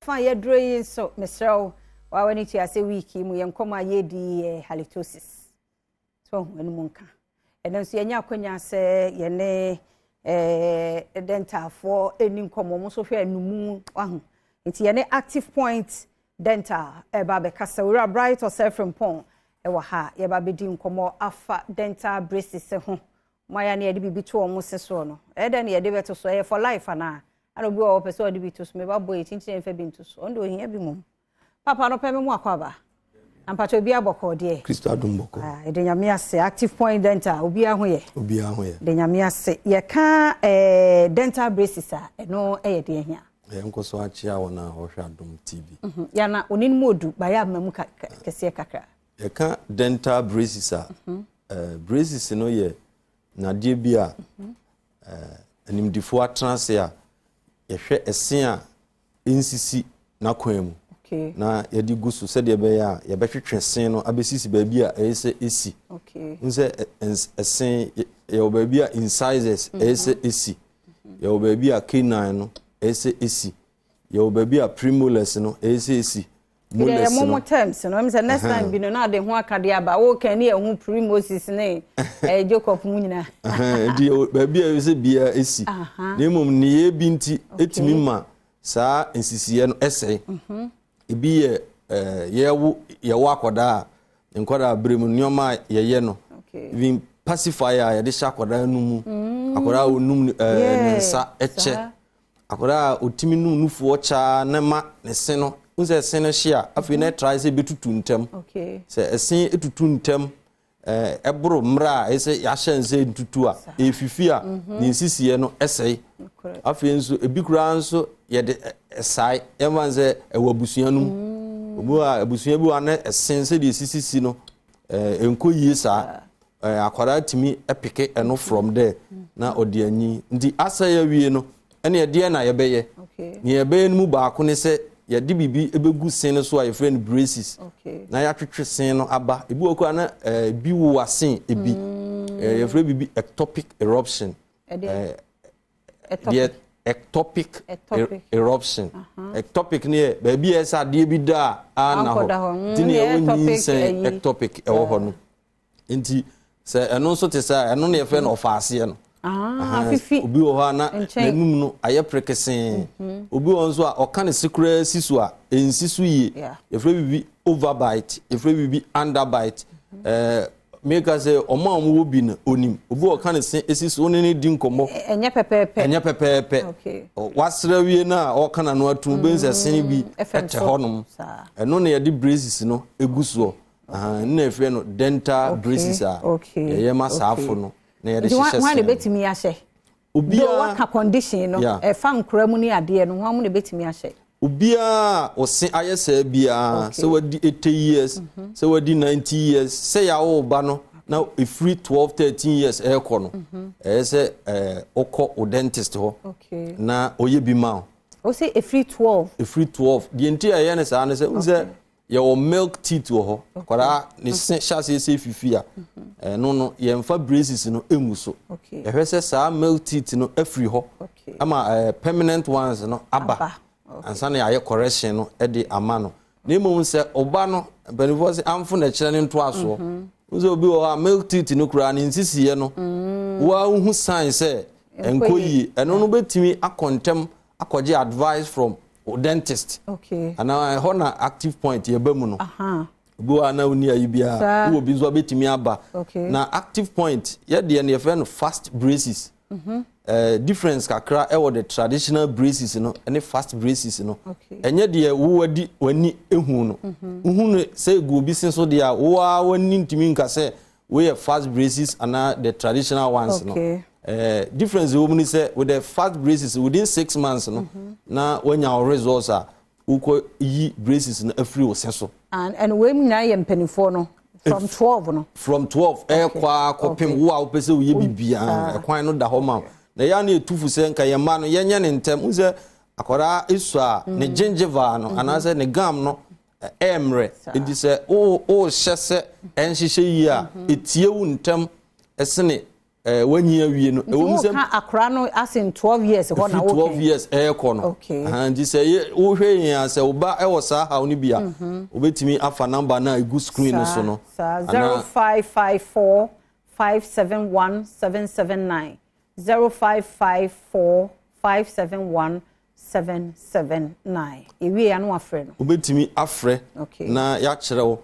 Afa a yɛaduro yi nso, mesrɛ wo, wa w'ani tua sɛ week yi mu yɛn nkɔmmɔ a yɛredi yi yɛ halitosis. So ahu ɛno mu nka. Ɛno nso yɛnya akwanya sɛ yɛne eh, dentalfoɔ ɛni nkɔmmɔ, wɔn nso hwɛ anumu, wahu. Nti yɛne Active Point Dental ɛba abɛkasa. Owura Bright Ɔsɛe-Frimpong ɛwɔ ha, yɛba abɛdi nkɔmmɔ afa dental braces ho. Mo ayɛ na yɛde biribi to wɔn se soɔ no, ɛyɛ dɛn na yɛde bɛto so? Ɛyɛ for life anaa? Ana obi wɔ hɔ ɔpɛ sɛ ɔde bi to so, meba bɔ yi kyinkyin mfa bi nto so. Ɔno deɛ ohia bi mmom. Papa no pɛ me mu akɔ aba. Ampakyɛ obi abɔkɔ deɛ. Kristo adom bɔkɔ. Ah, yɛde Nyame ase. Active Point Dental, obiara ho yɛ. Obiara ho yɛ. Yɛde Nyame ase. Yɛka eh, dental braces a, ɛno ɛyɛ deɛ hia. Ɛyɛ nkɔ so akyea wɔn a wɔhwɛ Adom TV. Mm -hmm. Yana, onin mu odu, bayɛ ama mu kɛseɛ kakra. Yɛka dental braces a, mm -hmm. eh, braces no yɛ nadeɛ bi a mm -hmm. eh, animdifoɔ atena ase a yɛhwɛ ɛse a ɛnsisi n'akwan mu na yɛde gu so sɛdeɛ ɛbɛyɛ a yɛbɛtwetwe se no abɛsisi baabi a ɛyɛ sɛ ɛsi. N sɛ ɛse yɛwɔ baabi a incisors ɛyɛ sɛ ɛsi, yɛwɔ baabi a canine no ɛyɛ sɛ ɛsi, yɛwɔ baabi a premolars no ɛyɛ sɛ ɛsi. Molars no. Yɛ mo terms no, ɛmu sɛ next time bi no na ade ho aka de aba. Wo kan ne ɛho pre-Moses ne ɛɛ Jacob mu nyinaa. Nti baabi a ɛyɛ sɛ biara ɛsi. Na mmom nneyɛɛ bi nti ɛtumi ma saa nsisiiɛ no ɛsɛe. Mhm. Ebi yɛ ɛɛ yɛwo yɛwɔ akwadaa a nkwadaa bere mu nneɛma a yɛyɛ no. Even pacifier a yɛde hyɛ akwadaa no mu. Mm. Akwadaa a onum ɛɛ ne nsa ɛkyɛ. Akwadaa a ɔtumi num nufoɔ kyɛ ara na ma ne se no, wohu sɛ ɛse no hye a, afei na ɛtrae sɛ ɛbɛtutu ntɛm. Sɛ ɛse tutu ntɛm, ɛboro mmerɛ a ɛsɛ sɛ yɛahyɛ no sɛ ntutu a, ɛfifi a, mhm. ne nsisiiɛ no ɛsɛe. Afei nso, ebi koraa nso yɛde ɛsae, yɛmfa no sɛ ɛwɔ abusua no mu. Mm. Obi wɔ a, abusua bi wɔ a na ɛsen sɛdeɛ ɛsisisi no, ɛnkɔ yie saa. Akwadaa tumi peke ɛno from there na ɔde anyi. Nti asɛe awie no, ɛne ɛdeɛ na yɛbɛyɛ. Nea yɛbɛyɛ no mu baako ne sɛ yɛde biribi bɛgu sen no so a yɛfrɛ no braces na yɛatwetwe sen no aba. Ebi wɔ koraa na ebi wowa sen ebi. Mm. Yɛfrɛ biribi ectopic eruption. Deɛ ectopic eruption. Ectopic no yɛ baabi a ɛsɛ adeɛ bi da a ana hɔ. Nti nea ɛwɔ nyinsɛn ectopic ɛwɔ hɔ no. Nti sɛ ɛno nso te sɛ ɛno na yɛfrɛ no ɔfaaseɛ no. Ah, fifi. Obi wɔ hɔ a na n'anum no ayɛ prekesee. Mhm. Obi wɔ hɔ nso a ɔka ne se koraa si so a ɛnsi so yie. Yɛfrɛ biribi overbite, yɛfrɛ biribi underbite. Mhm. Ɛɛ meka sɛ ɔmo a ɔmo wɔ bi no onim. Obi wɔ ɔka ne se esi so ne ne di nkɔmmɔ. Ɛnyɛ pɛpɛɛpɛ. Ɛnyɛ pɛpɛɛpɛ. Wasrɛ wie no a ɔka n'ano atum bɛn sɛ sene bi mm, ɛkyɛ hɔnom. Ɛno na yɛde braces no egu soɔ. Ɛno na yɛfrɛ no dental braces a yɛyɛ ma saafo no na yɛde hyehyɛ sɛn. Hwan na ebetumi ahyɛ? Obiara waka condition no ɛfa nkora mu ne adeɛ no hwan mu na ebetumi ahyɛ? Obiara a ɔse ayɛ saa biara sɛ wadi 80 years mhm. sɛ wadi 90 years sɛ yɛawo ba no na ɛfiri 12 13 years ɛrekɔ no mhm. ɛyɛ sɛ ɛɛ wokɔ wo dentist hɔ na ɔyɛ bi ma wo. O sɛ ɛfiri 12. Ɛfiri 12 deɛ nti a ɛyɛ no saa no sɛ n sɛ Yɛwɔ milk teeth wɔ hɔ. Akwadaa ne se hyɛ aseɛ sɛ fifi a, ɛno no yɛmfa braces no ngu so. Yɛhwɛ sɛ saa milk teeth no afiri hɔ ama eh, permanent ones no aba ansa na yɛayɛ correction no de ama no. Na mmom sɛ ɔba no, mpanimfoɔ sɛ amfo na ɛkyerɛ ne ntoasoɔ. Mhm. Wo sɛ obi wɔ hɔ a milk teeth no koraa ne nsisiiɛ no, mm. wo a wohu sign sɛ ɛnkɔ yie. Ɛno no bɛtumi akɔ ntɛm akɔgye advice from o dentist okay. anaa ɛhɔ na active point yɛba mu no obi wɔ na wonni ayi biara wowɔ bi nso abɛtumi aba okay. na active point yɛdeɛ no yɛfrɛ no fast braces mm -hmm. uh, difference kakra ɛwɔ the traditional braces no ne fast braces no ɛnyɛ deɛ wowadi w'ani ehu no mhm. wohu no sɛ egu obi sin so deɛ a woa w'ani ntumi nka sɛ Wei yɛ fast braces anaa the traditional ones no. Okay. Eh, difference wɔ mu ni sɛ with the fast braces within 6 months no mm-hmm. na wanya wo results a wokɔ yi braces no afiri wo se so. And wei mu nyinaa yɛ mpanimfoɔ no from 12 no. From 12 ɛkɔ a kɔpem wo a wopɛ sɛ woyɛ biribiara ɛkwan no da hɔ ma wo. Na ɛyɛ a na yɛtu fo sɛ nka yɛn mma no yɛnyɛ ne ntɛm. Wohu sɛ akwadaa esua a ne mm. gingiva no mm-hmm. anaasɛ ne gum no ɛyɛ mmerɛ. Nti sɛ worehyɛ sɛ ɛnhyehyɛ yie a, ɛtie wo ntɛm sene Wanyi awie no. Nti woka akora no as in 12 years hɔ na woka? 12 years ɛrekɔ no. Okay. Nti sɛ wohwɛ yɛn a, sɛ wo ba ɛwɔ saa haw no bi a, wobɛtumi afa number no a ɛgu screen no so no. Saa 0554 571 779, 0554 571 779. Yɛwie a na wafrɛ no. Wobɛtumi afrɛ na yɛakyerɛ wo.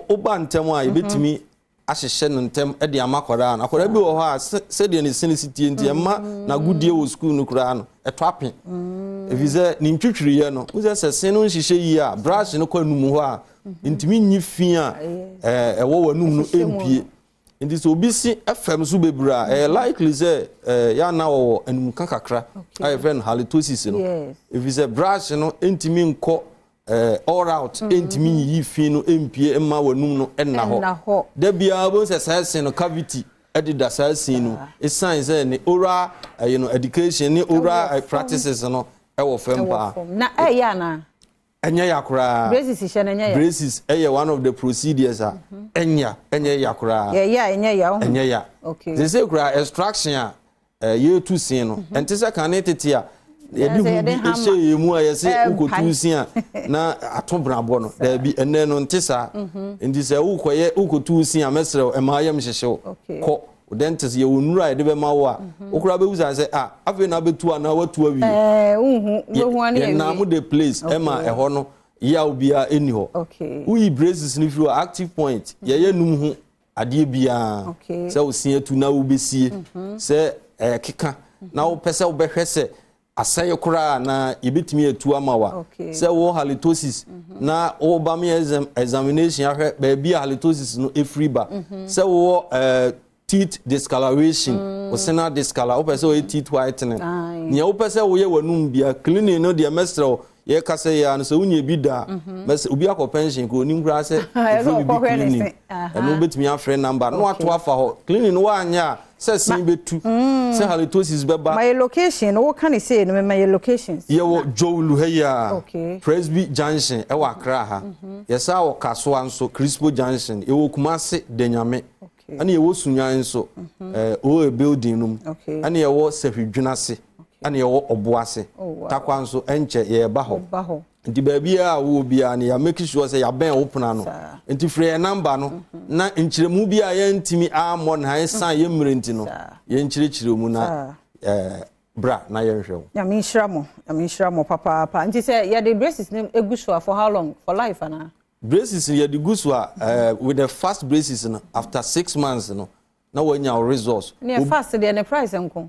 Woba ntɛm a, yɛbɛtumi ahyehyɛ no ntɛm de ama akwadaa no. Akwadaa bi wɔ hɔ a, sɛdeɛ ne sene si tie nti, ɛma n'agodie wɔ sukuu no koraa no ɛtɔ ape, ɛfiri sɛ ne ntwitwiriiɛ no wo sɛ se no nhyehyɛ yie a, brush no kɔ anum hɔ a, ntumi nyi fi a ɛwɔ w'anum no mpie. Nti sɛ obi se fam so bebree a, ɛyɛ likely sɛ yɛana wɔwɔ anumka kakra a yɛfrɛ no halitosis no, ɛfiri sɛ brush no ntumi nkɔ all out, ntumi nyiyi fi no mpie mma w'anum no nna hɔ. Da biara wobɛhu sɛ saa se no cavity ɛdeda saa sin no, ɛsiane sɛ ne oral ɛyɛ no education ne oral practices no ɛwɔ fam paa. Na ɛyɛ anaa? Ɛnyɛ ya koraa. Braces hyɛ no ɛnyɛ ya? Braces ɛyɛ one of the procedures a ɛnyɛ ya koraa. Yɛyɛ a ɛnyɛ ya? Ɛnyɛ ya. Sese koraa extraction a yɛretu sin no, ɛnte sɛ kane tete a yɛde hu bi ɛhyɛ yɛn mu a yɛsɛ wokɔtu sin a na ato brabɔ no. Daabi, ɛnɛ no nte saa. Nti sɛ wokɔyɛ wokɔtu sin a, mɛsrɛ wo, ɛma yam hyehye wo, kɔ wo dentist. Yɛwɔ nnuro a yɛde bɛma wo a wokora bɛwu sa sɛ a afei na abɛtu anaa watu awie. Yɛnam the place ɛma ɛhɔ no yaw biara ɛnni hɔ. Woyi braces no firi hɔ, Active Point yɛyɛ num ho adeɛ biara, sɛ wo se atu na wobɛsie, sɛ ɛkeka na wopɛ sɛ wobɛhwɛ sɛ asɛe koraa na yɛbɛtumi atu ama wa, sɛ wo halitosis na woba me examination ahwɛ baabi a halitosis no ɛfiri ba, sɛ wowɔ teeth discoloration, wo sena discolor, wopɛ sɛ wɔyɛ teeth whitening, nea wopɛ sɛ woyɛ w'anum bia cleaning no deɛ, mɛsrɛ wo, yɛka sɛ yɛ no sɛ wonya bi da a, mɛsɛ obi akɔ pension kuro onim koraa sɛ ɛfrɛ bibi cleaning. Ɛno wobɛtumi afrɛ number na wato afa hɔ. Cleaning no woanyɛ a, sɛ sen bɛtu, sɛ halitosis bɛba. Ma yɛ location no, woka ne sei no, mema yɛ locations. Yɛwɔ Dzorwulu ha yi a, Presby Junction ɛwɔ Accra ha. Yɛsaa wɔ Kasoa nso, Crispo Junction. Yɛwɔ Kumase, Danyame. Ɛne yɛwɔ Sunyan nso, OA building no mu. Ɛne yɛwɔ Sahwidwenase, ɛne yɛwɔ Ɔboase. Takwa nso ɛnkyɛ yɛreba hɔ. Nti baabi a wowɔ biara no, yɛ make sure sɛ yɛabɛn wo pono ano. Nti frɛ yɛn number no na nkyerɛmu bi a yɛntumi ammɔ no ha ɛsan yɛ mmerɛ nti no, yɛnkyerɛkyerɛ mu na bra na yɛnhwɛ wo. Nyame nhyira mo, Nyame nhyira mo papaapa. Nti sɛ yɛde braces no egu so a, for how long? For life anaa? Braces no yɛde gu so a, with the fast braces no, after 6 months no na wanya wo results. Ne fast deɛ, ne price nko?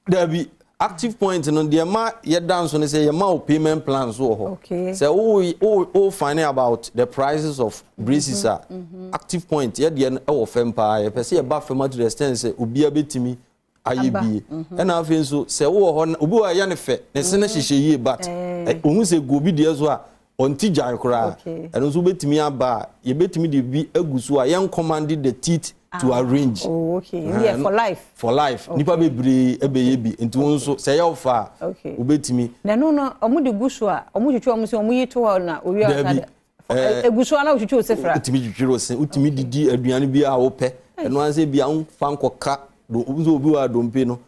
Dabi, Active Point no deɛ, ma yɛda nso ne sɛ yɛma wo payment plan so wɔ hɔ. Sɛ wo find about the prices of braces a, Active Point yɛdeɛ no ɛwɔ fam paa. Yɛpɛ sɛ yɛba fam to the extent sɛ obiara bɛtumi ayɛ bie. Ɛna afei nso sɛ wowɔ hɔ, obi wɔ ɛyɛ ne fɛ, ne se no hyehyɛ yie, but ohun sɛ gu obi deɛ so a ɔnti gyae koraa, ɛno nso wobɛtumi aba a, yɛbɛtumi de bi agu so a yɛn command the teeth to arrange. Oh, okay. Yeah, for life. For life. Nipa bebree ɛbɛyɛ bi, nti wɔn nso sɛ ɛyɛ ɔfa a, wobɛtumi. Na ɛno no, ɔmo de gu so a, ɔmo twitwi ɔmo sɛ ɔmo yi to hɔ na owi a? Dabi. Egu so a na wotwitwi ose fra? Wotumi twitwi ose, wotumi didi aduane bi a wopɛ. Ɛno ansɛ bi a nfa nkɔka do nso obi wɔ adompe no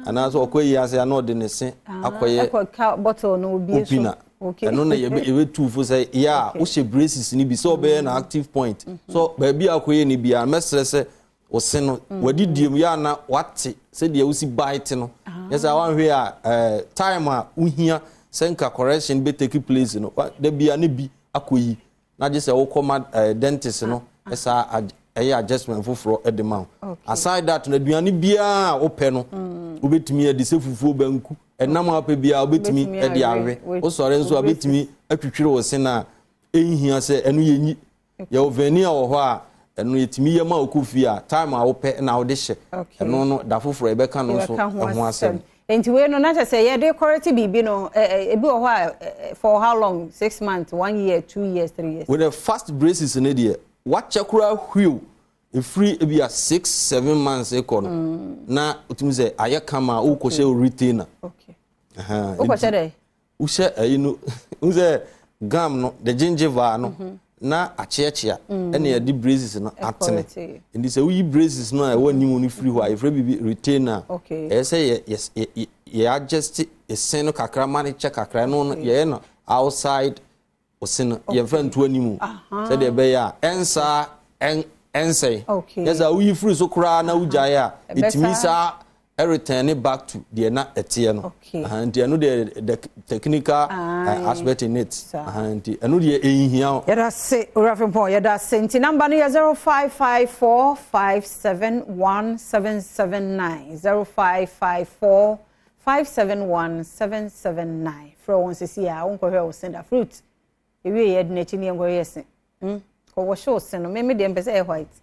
anaasɛ ɔkɔ yi ase ana ɔde ne se akɔyɛ ɛkɔka bottle no obi so opener. Ɛno na yɛbɛtu fo sɛ yɛ a wohyɛ braces no bi sɛ ɔbɛyɛ na Active Point so baabi a akɔyɛ no biara, mɛsrɛ sɛ ose no wadidie mu yɛ ana wate sɛdeɛ wosi bite no yɛ sɛ wanhwɛ a time a wohia sɛ nka correction bɛ take place no, da bia ne bi akɔyi na gye sɛ wokɔ ma dentist no ɛsaa ɛyɛ adjustment foforɔ de ma wo. Aside that no, aduane biara a wopɛ no wobɛtumi adi, sɛ fufuo, banku, ɛnam a wopɛ biara wobɛtumi de awe. Wosɔre nso a, wobɛtumi atwitwiri wo se no a ɛnhia sɛ ɛno yɛnyi. Yɛwɔ veneer wɔ hɔ a ɛno yɛtumi yɛ ma wokɔ fie a, time a wopɛ na wode hyɛ. Ɛno no da foforɔ yɛbɛka no nso ɛho asɛm. Nti wei no na kyerɛ sɛ yɛde correct biribi no, ebi wɔ hɔ a, for how long? 6 months, one year, 2 years, 3 years? With the fast braces no deɛ, wakyɛ koraa hwiew ɛfiri ebi a 6, 7 months kɔ no na wotumi sɛ ayɛ kama a wokɔhyɛ wo retainer. Wokɔhyɛ dɛ? Wohyɛ ayi no, n sɛ gum no, the gingiva no. Na akyeakyea ɛna yɛde braces no atene. Nti sɛ woyi braces no a ɛwɔ anim no firi hɔ a, yɛfrɛ biribi retainer. Ɛyɛ sɛ yɛ yɛ yɛ adjust ɛsen no kakra ma no kyɛ kakra. Ɛno no yɛyɛ no outside ɔse no, yɛmfa nto anim sɛdeɛ ɛbɛyɛ a ɛnsaa ɛnsɛe. Yɛ sɛ woyi firi so koraa na wogyae a, ɛtumi saa ɛretɛne back to deɛ na ɛteɛ no. Nti ɛno deɛ, the technical aspect in it, nti ɛno deɛ ɛnhia o. Yɛda se, Owura Frimpong, yɛda se. Nti number no yɛ 0554571779, 0554571779. Frɛ wɔn sisi a wonkɔhwɛ wo se da. Fruit ewie yɛ de n'akyi ne yɛnkɔhwɛ yɛ se. Kɔwɔhyɛ wo se no, meme deɛ mpɛ sɛ ɛyɛ white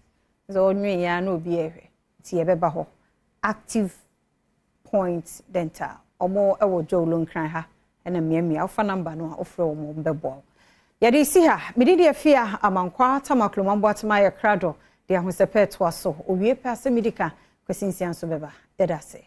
sɛ ɔnwen yɛ a na obi ɛhwɛ. Nti yɛbɛba hɔ, Active Point Dental, ɔmo ɛwɔ Jowlo, Nkran ha ɛna mmeammea. Wofa number no a, wofrɛ wɔn, ɔmo bɛboa wo. Yɛde si ha. Mede deɛ fia Amankwa Tamakloma Mboatema yɛ krado de ahosɛpɛ toa so owie pɛ asɛm di ka Kwasi Nsia nso bɛba. Yɛda ase.